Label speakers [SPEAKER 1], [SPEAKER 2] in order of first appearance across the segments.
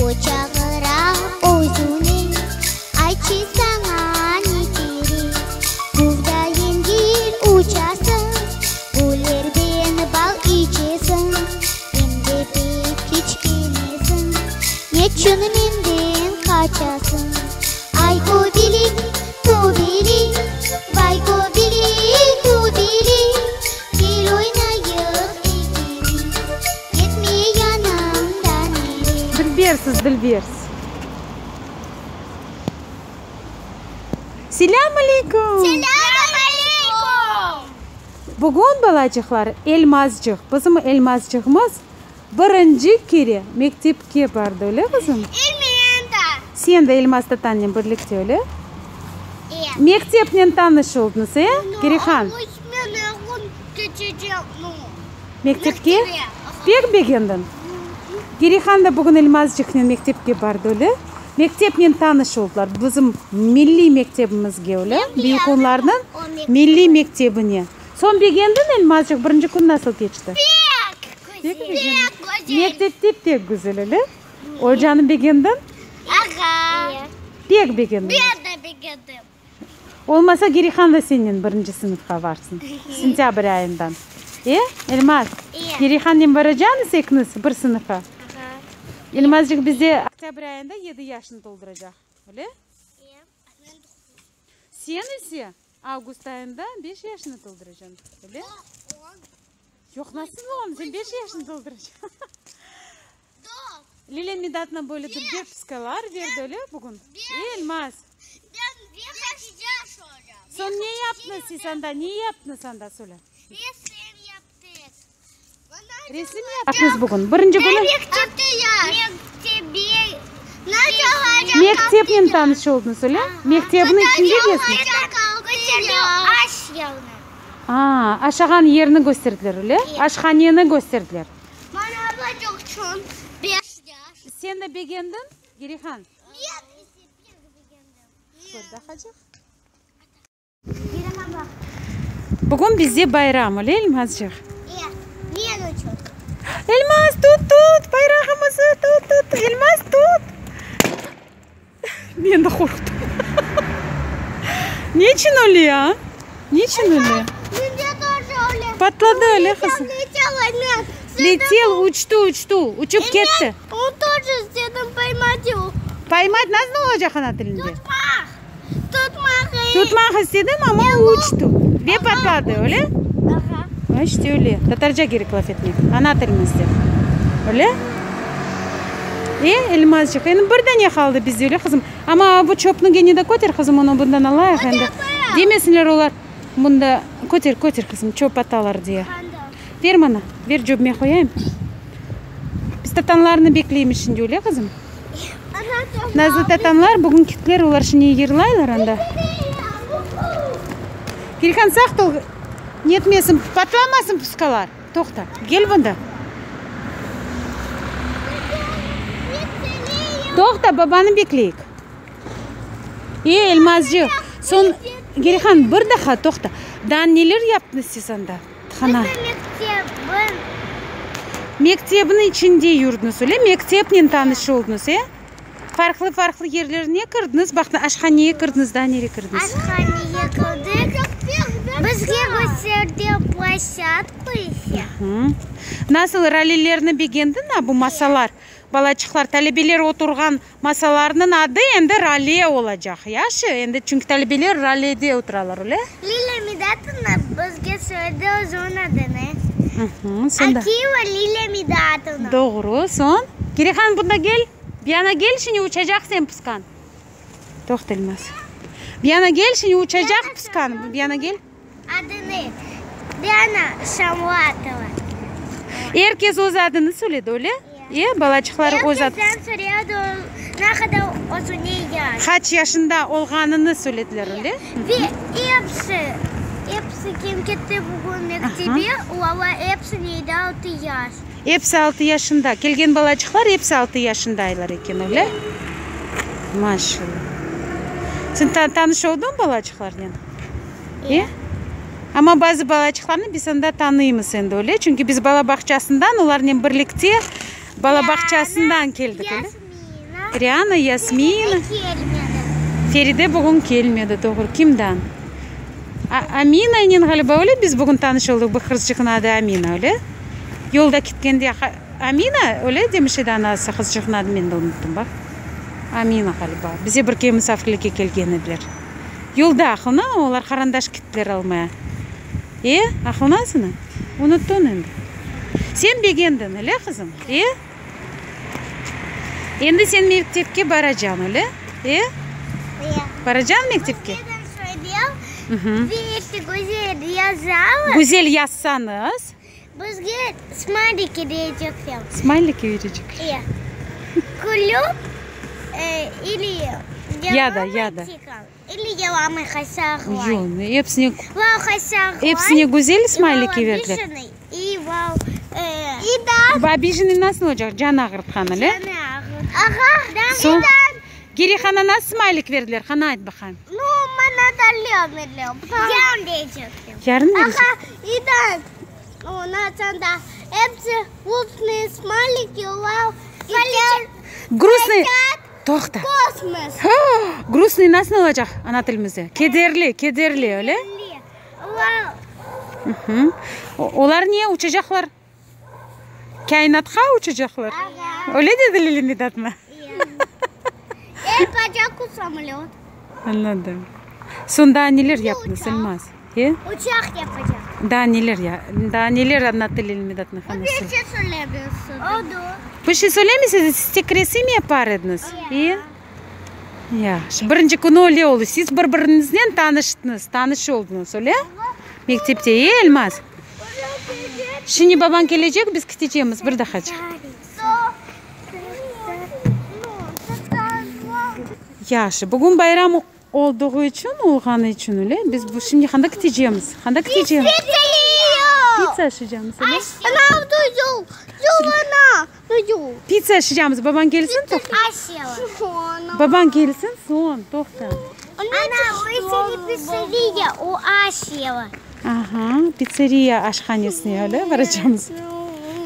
[SPEAKER 1] O çağıra özüne, Aytçı saña ne kerek? Quvda yengil uçasıñ, Güllerden bal içesiñ, Em de pek kiçkenesiñ, Neçün menden qaçasıñ? Ay köbelek, köbelek, Vay köbelek, köbelek, Kel oynayıq ekimiz, Ketme yanımdan erek.
[SPEAKER 2] Dülbersiz, dülbersiz. Selâm aleyküm!
[SPEAKER 1] Selâm aleyküm!
[SPEAKER 2] Bugün, balacıqlar, Elmazcıq, bizim Elmazcığımız birinci kere mektepke bardı, öyle qızım?
[SPEAKER 1] E, men de.
[SPEAKER 2] Sen de Elmaz tatannen birlikte, öyle?
[SPEAKER 1] E.
[SPEAKER 2] Mektepnen tanış oldıñız, e, Kerihan? Mektepke? Pek begendiñ? Kerihan da bugün Elmazcıqnen mektepke bardı, öyle? Mektepnen tanış oldılar, bizim milliy mektebimizge, öyle? Büyük onlarnıñ milliy mektebine. Soñ begendiñ, Elmazcıq, birinci kün nasıl keçti?
[SPEAKER 1] Pek güzel. Pek güzel.
[SPEAKER 2] Mektepte pek güzel, öyle? Ocanı begendiñ?
[SPEAKER 1] Ağa.
[SPEAKER 2] Pek begendiñ.
[SPEAKER 1] Ben de begendim.
[SPEAKER 2] Olmasa Gerihan da sennen birinci sınıfqa varsın, sentâbr ayından. E, Elmaz?
[SPEAKER 1] E.
[SPEAKER 2] Gerihannen baracañız ekiñiz bir sınıfa?
[SPEAKER 1] Ağa.
[SPEAKER 2] Elmazcıq bizde oktâbr ayında yedi yaşını tolduracaq, öyle?
[SPEAKER 1] E.
[SPEAKER 2] Sen ise avgust ayında beş yaşını tolduracañ, öyle? Yoq, nasıl on? Sen beş yaşını tolduracañ. Lilâ Midatna böyle dülber pıskalar berdi, öyle, bugün? Elmaz. Soñ ne yaptıñız siz anda, ne yaptıñız anda, söyle. Resim yaptıñız bugün, birinci künü. Mektepnen tanış oldıñız, öyle? Mektepniñ içinde gezdiñiz. A, aşağan yerni kösterdiler, öyle? Aşhaneni kösterdiler. Sen de begendiñ, Gerihan? Bugün bizde bayram, öyle, Elmazcıq? Elmaz, tut, tut, bayrağımızı, tut, tut, Elmaz, tut! Men de qorqtım. Neçün öyle, a? Neçün öyle? Patladı, öyle, qızım? Letel, uçtı, uçtı, uçıp ketti. Poymat nasıl olacaq ana tilinde? Tutmaq istedim, amma uçtı ve patladı, öyle? İşte öyle. Tatarca kerek laf etmek, ana tilimizde. Öyle? E, Elmazcıq, endi bir dane qaldı bizde, öyle, qızım? Amma bu çöpni kene de köter, qızım, onı bundan alayıq endi. Demesinler olar, bunda, köter, köter, qızım, çöp atalar diye. Ver mana, ver cöbüme qoyayım. Biz tatanlarnı bekleymiz şimdi, öyle, qızım? Nazlı tatanlar bugün kettiler, olar şimdi yırlaylar anda. Gülhan, saqt ol, netmesin, patlamasın puskalar. Toqta, gel bunda. Toqta, babanı bekleyik. E, Elmazcı, soñ, Gülhan, bir daha toqta. Daa neler yaptıñız siz anda? Hana. Mektebin içinde yürdiñiz, öyle? Mektepnen tanış oldıñız, e? Farqlı-farqlı yerlerine kirdiñiz, baqtıñız, aşhaneye kirdiñiz, daa nereye kirdiñiz?
[SPEAKER 1] Aşhaneye kirdik. Bizge kösterdi ploşçadku ise.
[SPEAKER 2] Nasıl, ralelerni begendiñ, a, bu masalar? Balaçıqlar, talebeler oturğan masalarnıñ adı endi rale olacaq, yaşı? Endi çünki talebeler ralede oturalar, öyle?
[SPEAKER 1] Lilâ Midatovna bizge söyledi özüniñ adını.
[SPEAKER 2] Soñ da.
[SPEAKER 1] Akiyeva Lilâ Midatovna.
[SPEAKER 2] Doğru, soñ? Kirihan, bunda gel. Bir yana gel, şimdi uçacaq sen pısqan. Toqta, Elmaz. Bir yana gel, şimdi uçacaq pısqan. Bir yana gel.
[SPEAKER 1] Adını, Diana Şamlatova.
[SPEAKER 2] Er kes öz adını söyledi, öyle? E, balaçıqlar öz ad.
[SPEAKER 1] Er kesten soradı, ne qadar özüne yaş.
[SPEAKER 2] Qaç yaşında olğanını söylediler, öyle?
[SPEAKER 1] Ve episi, episi kim ketti bugün mektebe, olar episine edi altı yaş.
[SPEAKER 2] Episi altı yaşında. Kelgen balaçıqlar episi altı yaşındaylar eken, öyle? Maşallah. Sen tanış oldıñmı balaçıqlarnen? E? Amma bazı balaçıqlarnı biz anda tanıymız endi, öyle? Çünki biz bala bağçasından olarnen birlikte bala bağçasından keldik, öyle? Riana, Yasmina.
[SPEAKER 1] Kelmedi.
[SPEAKER 2] Feride bugün kelmedi, doğru. Kimdan? Aminaynen, ğaliba, öyle biz bugün tanış oldıq, bir qızçıqnıñ adı Amina, öyle? Yolda ketkende Amina, öyle demiş edi anası, qızçıqnıñ adını men de unuttım, baq. Amina, ğaliba. Bize bir kere musafirlikke kelgen ediler. Yolda aqılına, olar qarandaş kettiler almaya. E, aqılınasıñı? Unuttıñ endi. Sen begendiñ, öyle, qızım? E? Endi sen mektepke baracañ, öyle? E? Baracañ mektepke? Güzel yazsañız.
[SPEAKER 1] Bizge smayliki berecekler.
[SPEAKER 2] Smayliki berecekler.
[SPEAKER 1] E. Külüp, ili
[SPEAKER 2] Ya da, ya da.
[SPEAKER 1] İli yalamay qaysa ağlay.
[SPEAKER 2] Yoq, episine,
[SPEAKER 1] Vau qaysa ağlay.
[SPEAKER 2] episine güzel smayliki berdiler.
[SPEAKER 1] İ vau, e.
[SPEAKER 2] Bu obijeniy nasıl olacaq? Can ağırtqan, öyle?
[SPEAKER 1] Ağa,
[SPEAKER 2] Soñ, Gerihana nasıl smaylik berdiler? Qana ayt baqayım.
[SPEAKER 1] Nu, mana da Yarın berecekler.
[SPEAKER 2] Yarın berecek.
[SPEAKER 1] Ağa, İdan, ondan soñ da episi грустные smayliki, vau,
[SPEAKER 2] Грустный, toqta.
[SPEAKER 1] Kosmos.
[SPEAKER 2] Грустный nasıl olacaq ana tilimizde? Kederli, kederli, öyle? Olar ne, uçacaqlar? Kâinatqa uçacaqlar? Öyle dedi Lili Midatma?
[SPEAKER 1] Yapacaq samolöt.
[SPEAKER 2] Añladım. Soñ daa neler yaptıñız, Elmaz? E?
[SPEAKER 1] Uçaq yapacaq.
[SPEAKER 2] Daa neler ya, daa neler añlattı Lili Midatma hanım?
[SPEAKER 1] Bir şey söylemiyorsun. Oldu.
[SPEAKER 2] Bir şey söylemeysiñiz, siz tek resim yapar ediñiz. E? Yahşı. Birinci künü öyle oldı. Siz bir-biriñiznen tanıştıñız, tanış oldıñız, öyle? Mektepte, e, Elmaz? Şimdi babañ kelecek, biz ketecemiz bir dahacıq. Yahşı. Bugün bayram olduğı içün, olğanı içün, öyle? Biz bu şimdi qanda ketecemiz? Qanda ketecemiz? Pitsa aşaycamız, öyle? Pitsa aşaycamız. Babañ kelsin, toqta. Babañ kelsin, soñ, toqta. Aha, pitseriya aşhanesine, öyle, baracamız.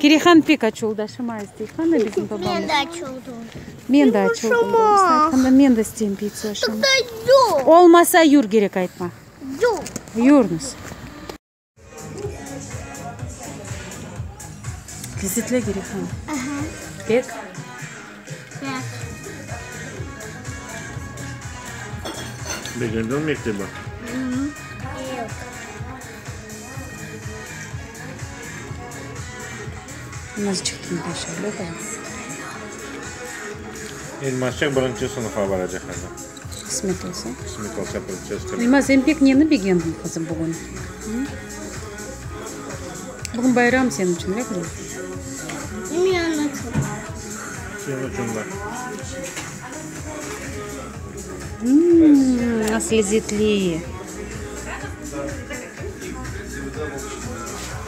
[SPEAKER 2] Kirihan pek açuvlı, aşama istey. Qana bizim babamız?
[SPEAKER 1] Men de açıldım.
[SPEAKER 2] Men de açıldım, doğrusı aytqanda, men de isteyim pitsa aşamaq. Olmasa yür, kerek aytma. Yürüñiz. Lezetli Kirihan. Pek.
[SPEAKER 1] Pek.
[SPEAKER 3] Begendiñ mektebi?
[SPEAKER 1] Yoq.
[SPEAKER 2] Nasıl çıqtın taşa, öyle da?
[SPEAKER 3] Elmasçıq birinci sınıfqa baracaq endi.
[SPEAKER 2] Qısmet olsa.
[SPEAKER 3] Qısmet olsa birinci sınıfqa.
[SPEAKER 2] Elmaz, sen pek neni begendiñ, qızım, bugün? Bugün bayram seniñ içün, öyle qızım?
[SPEAKER 1] Menim içün.
[SPEAKER 3] Seniñ içün de.
[SPEAKER 2] Mmm, nasıl lezetli!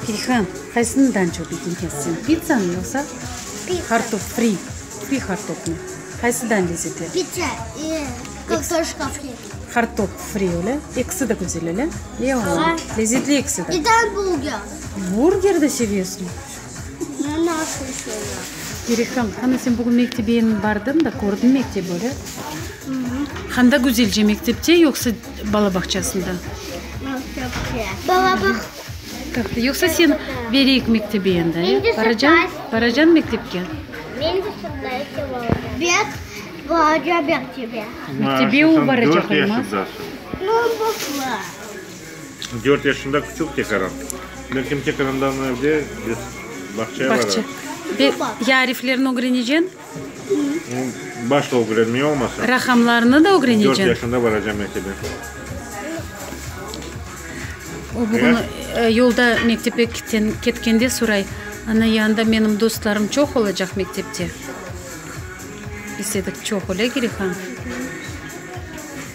[SPEAKER 2] Perihan, qaysından çoq begenesiñ sen, pitsanı yoqsa qartop fri, fri qartopnı? Qaysıdan lezetli?
[SPEAKER 1] Pitsa i kartoşka fri.
[SPEAKER 2] Qartop fri, öyle? Ekisi de güzel, öyle? E, oğlum, lezetli ekisi de.
[SPEAKER 1] I da burger.
[SPEAKER 2] Burger de sevesiñ?
[SPEAKER 1] Ne nasıl sevem?
[SPEAKER 2] Perihan, qana sen bugün mektebe endi bardıñ da, kördiñ mektebi, öyle? Qanda güzelce, mektepte yoqsa bala bağçasında?
[SPEAKER 1] Mektepte. Bala bağ.
[SPEAKER 2] Yoqsa sen bereyik mektebe endi, e? Baracañ, baracañ mektepke?
[SPEAKER 1] Men de şunday sevem. Bek baracam mektebe.
[SPEAKER 2] Mektebe o baracaq, Elmaz.
[SPEAKER 1] Nu, baqla.
[SPEAKER 3] Dört yaşında küçük tekaran. Belkim tekarandan evde bağçaya barar.
[SPEAKER 2] Bağça. Ya ariflerni ögreneceñ?
[SPEAKER 3] Başta ögrenmey olmasa.
[SPEAKER 2] Raqamlarnı da ögreneceñ?
[SPEAKER 3] Dört yaşında baracam mektebe.
[SPEAKER 2] O bugün yolda mektepke ketkende soray, Ana, yanında menim dostlarım çoq olacaq mektepte? İstedik çoq, öyle, Girihan?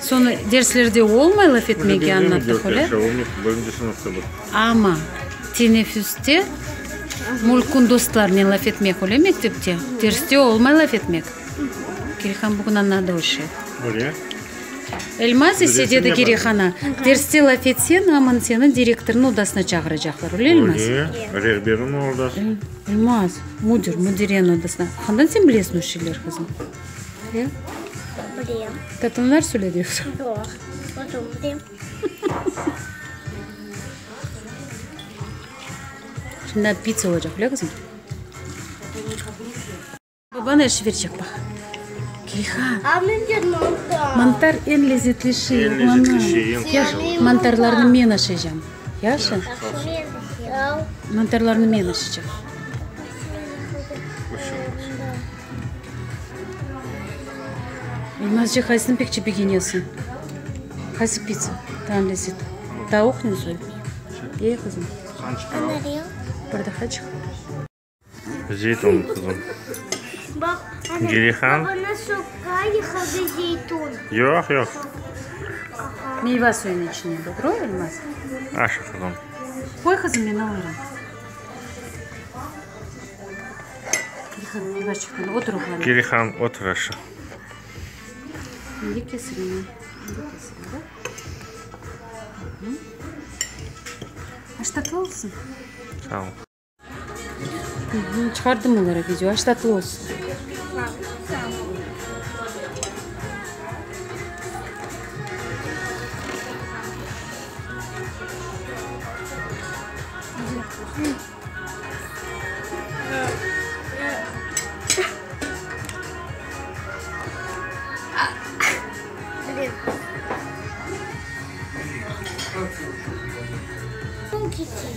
[SPEAKER 2] Soñra derslerde olmay laf etmege añlattıq, öyle? Amma teneffüste mülkün dostlarnen laf etmek, öyle, mektepte? Derste olmay laf etmek. Girihan bugün añladı o şey.
[SPEAKER 3] Öyle.
[SPEAKER 2] Elmaz ise, dedi Girihana, derste laf etseñ, aman seni direktornıñ odasına çağıracaqlar, öyle, Elmaz?
[SPEAKER 3] Öyle, rehberniñ odasına.
[SPEAKER 2] Elmaz, müdir, müdireniñ odasına. Qandan sen bilesiñ o şeyler, qızım? E?
[SPEAKER 1] Bilem.
[SPEAKER 2] Tatlılar söyledi yoqsa?
[SPEAKER 1] Yoq. Özüm bilem.
[SPEAKER 2] Şimdi pitsa olacaq, öyle qızım? Baban er şey berecek, baq. Keyhan.
[SPEAKER 1] A mende mantar.
[SPEAKER 2] Mantar eñ lezetli şey,
[SPEAKER 3] Eñ lezetli şey, eñ faydalı.
[SPEAKER 2] Mantarlarnı men aşaycam. Yahşı? Mantarlarnı men aşaycam. Elmazcı, qaysını pek begenesiñ? Qaysı pitsa daa lezetli? Tavuqnen soy. Ey, qızım. Bir daha çıq.
[SPEAKER 3] Zeytun, qızım. Gelihan. Yoq, yoq.
[SPEAKER 2] Meyva suyunıñ içine, doğru, Elmaz?
[SPEAKER 3] Aşı, qızım.
[SPEAKER 2] Qoy, qızım, men alırım. Gelihan, yavaşçıqtan otur, oğlanım.
[SPEAKER 3] Gelihan, otur, aşı.
[SPEAKER 2] Şimdi keseyim. Şimdi keseyim, da? Aş tatlı olsun.
[SPEAKER 3] Sağ ol.
[SPEAKER 2] Çıqardım olara video. Aş tatlı olsun.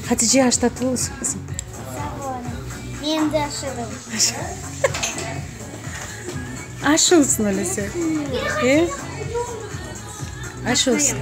[SPEAKER 2] Hatice, aş tatlı olsun, qızım.
[SPEAKER 1] Men de aşadım.
[SPEAKER 2] Aş olsun öylese. E? Aş olsun.